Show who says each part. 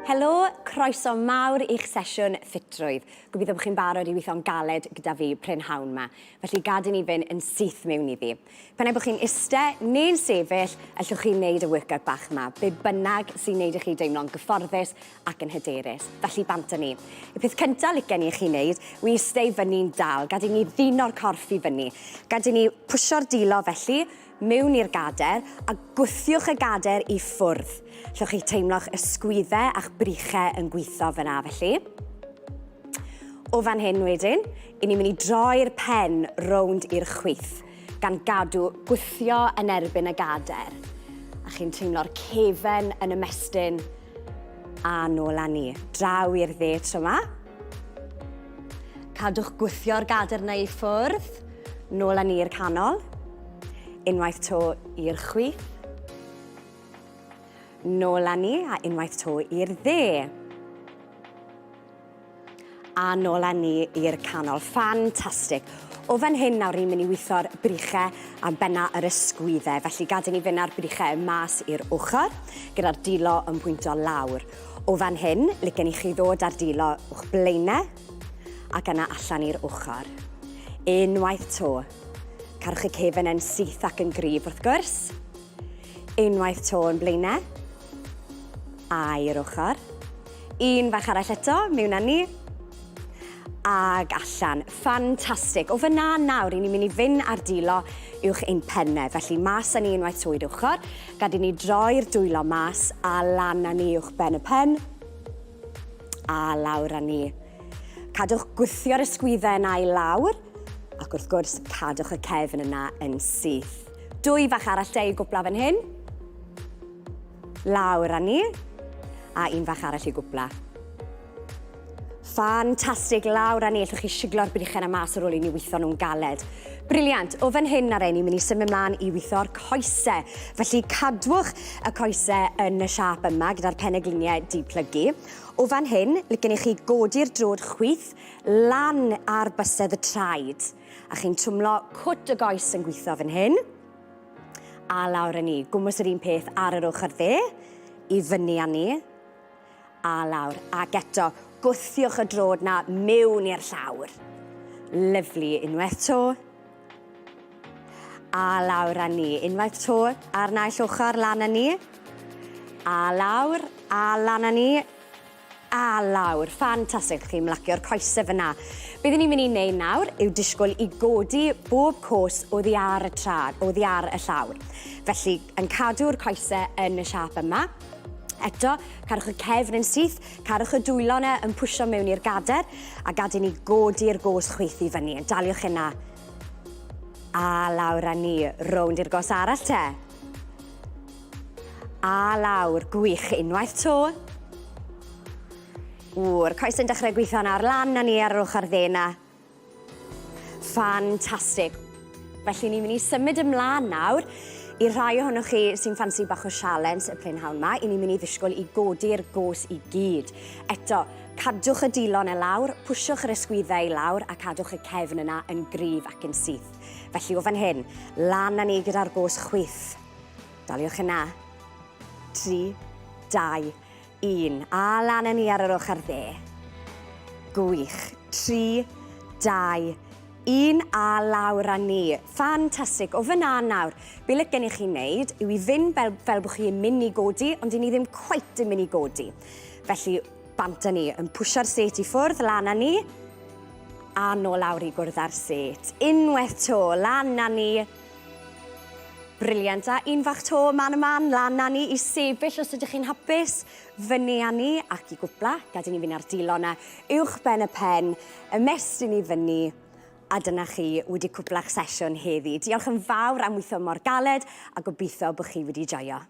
Speaker 1: Helo, croeso mawr i'ch sesiwn ffitrwydd. Gobeithio bod chi'n barod i weithio'n galed gyda fi prynhawn 'ma. Felly gad i ni fynd yn syth mewn iddi. P'un ai bod chi'n iste neu'n sefyll, allwch chi wneud y workout bach 'ma, be bynnag sy'n neud i chi deimlo'n gyfforddus ac yn hyderus. Felly bant â ni. Y peth cynta licen i chi wneud yw i iste i fyny'n dal, gad i ni ddino'r corff i fyny. Gad i ni pwsio'r dilo felly mewn i'r gader a gwthiwch y gader i ffwrdd. Allwch chi teimlo'ch ysgwyddau a'ch brychau yn gweithio fyna felly. O fan hyn wedyn, i ni'n mynd i droi'r pen rownd i'r chwith, gan gadw gwthio yn erbyn y gader. A chi'n teimlo'r cefen yn ymestyn a nôl â ni. Draw i'r dde tro yma. Cadwch gwthio'r gader na i ffwrdd. Nôl â ni i'r canol. Unwaith to i'r chwith. Nôl â ni a unwaith to i'r dde. A nôl â ni i'r canol. Ffantastig. O fan hyn nawr ni'n mynd i weithio'r brychau a benna yr ysgwyddau. Felly gad i ni fynd â'r brychau mas i'r ochr, gyda'r dilo yn pwynto lawr. O fan hyn, licen i chi ddod â'r dilo o'ch blaenau ac yna allan i'r ochr. Unwaith to. Carwch y cefen yn syth ac yn gryf wrth gwrs. Unwaith to yn blaenau. A i'r ochr. Un fach arall eto, mewn â ni. Ag allan. Ffantastig. O fyna nawr, i ni'n mynd i fynd ar dilo uwch ein pennau. Felly mas â ni unwaith to i'r ochr. Gad i ni droi'r dwylo mas a lan â ni uwch ben y pen. A lawr â ni. Cadwch gwthio'r ysgwyddau yna i lawr, ac wrth gwrs, cadwch y cefn yna yn syth. Dwy fach arall de i gwpla fan hyn. Lawr â ni. A un fach arall i gwpla. Ffantastig, lawr â ni. Allwch chi siglo'r brychau yna mas ar ôl i ni weithio nhw'n galed. Briliant. O fan hyn ar ein, ni'n mynd i symud mlaen i weithio'r coesau. Felly cadwch y coesau yn y siâp yma gyda'r penegliniau di plygu. O fan hyn, licen i chi godi'r drod chwith lan ar bysedd y traed. A chi'n twmlo cwt y goes yn gweithio fan hyn. A lawr â ni. Gwmws yr un peth ar yr ochr dde. I fyny â ni. A lawr. Ac eto, gwthiwch y drod na mewn i'r llawr. Lyfli. Unwaith to. A lawr â ni. Unwaith to ar naill ochr, lan â ni. A lawr, a lan â ni. A lawr. Ffantastig. Chi'n mlacio'r coesau fyna. Beth ni'n mynd i wneud nawr yw disgwyl i godi bob cos oddi ar y trad, oddi ar y llawr. Felly, yn cadw'r coesau yn y siâp yma. Eto, cadwch y cefn yn syth, cadwch y dwylo yna yn pwysio mewn i'r gader, a gad i ni godi'r gos chwith i fyny. Daliwch yna. A lawr â ni, rownd i'r gos arall te. A lawr, gwych, unwaith to. W'r coes yn dechrau gweithio nawr, lan â ni ar yr ochr dde yna. Ffantastig. Felly ni'n mynd i symud ymlaen nawr i'r rhai ohonoch chi sy'n ffansi bach o sialens y prynhawn yma, i ni'n mynd i ddisgwyl i godi'r gos i gyd. Eto, cadwch y dilon e lawr, pwsiwch yr ysgwyddau i lawr a cadwch y cefn yna yn gryf ac yn syth. Felly o fan hyn, lan â ni gyda'r gos chwith. Daliwch yna. 3, 2, 1. A lan â ni ar yr ochr dde. Gwych. 3, 2, 1 a lawr â ni. Ffantastig. O fyna nawr, be licen i chi wneud yw i fynd fel, fel bod chi'n mynd i godi, ond i ni ddim cweit yn mynd i godi. Felly, bant â ni, yn pwsio'r set i ffwrdd, lan â ni, a nôl lawr i gwrdd â'r set. Unwaith to, lan â ni, Brilliant. A un fach to, man y man, lan â ni i sefyll os ydych chi'n hapus, fyny â ni ac i gwpla, gad i ni fynd ar dilo na, uwch ben y pen, ymestyn i fyny, a dyna chi wedi cwpla'ch sesiwn heddi. Diolch yn fawr am weithio mor galed a gobeithio bod chi wedi joio.